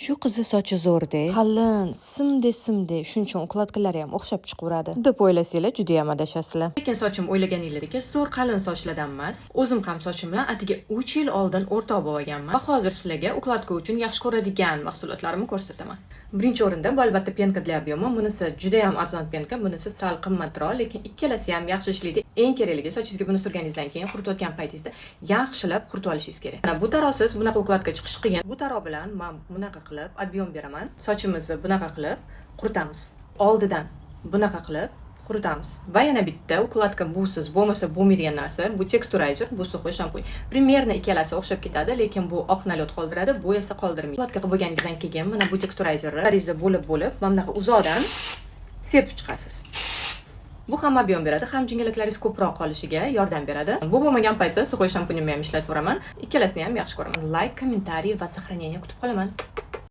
Shu qizni sochi zo'r-da, qalin, simdek simdek, shuning uchun укладка lari ham o'xshab chiqaveradi, deb o'ylasanglar, judayam adashasizlar. Lekin sochim o'ylaganinglardek zo'r qalin sochlardan emas. O'zim ham sochim bilan atigi 3 yil oldin o'rtoq bo'lib olganman. Va hozir sizlarga укладка uchun yaxshi ko'radigan mahsulotlarimni ko'rsataman. Birinchi o'rinda bu, albatta, пенка для объема. Bunisi juda ham arzon пенка, bunisi sal qimmatroq, lekin ikkalasi ham yaxshi ishlaydi. Eng kerakligi, sochingizga buni surganingizdan keyin quritayotgan paytingizda yaxshilab quritib olishingiz kerak. Mana bu taroqsiz bunaqa укладка chiqishi qiyin. Bu taroq bilan men bunaqa qilib объем beraman. Sochimizni bunaqa qilib quritamiz. Oldidan bunaqa qilib quritamiz. Va yana bitta укладка busiz bo'lmasa bo'lmaydigan narsa, bu teksturizer, bu сухой shampun. Примерно ikkalasi o'xshab ketadi, lekin bu oq налёт qoldiradi, bu esa qoldirmaydi. Укладка qilib bo'lganingizdan keyin mana bu teksturizerni ariza bo'lib bo'lib, mana bunaqa uzoqdan sepib chiqasiz. Bu ham объем beradi, ham jingalak ko'proq qolishiga yordam beradi. Bu bo'lmagan paytda сухой shampunimni ham ishlataveraman. Ikkalasini ham yaxshi ko'raman. Лайк, комментарий va сохранение kutib qolaman.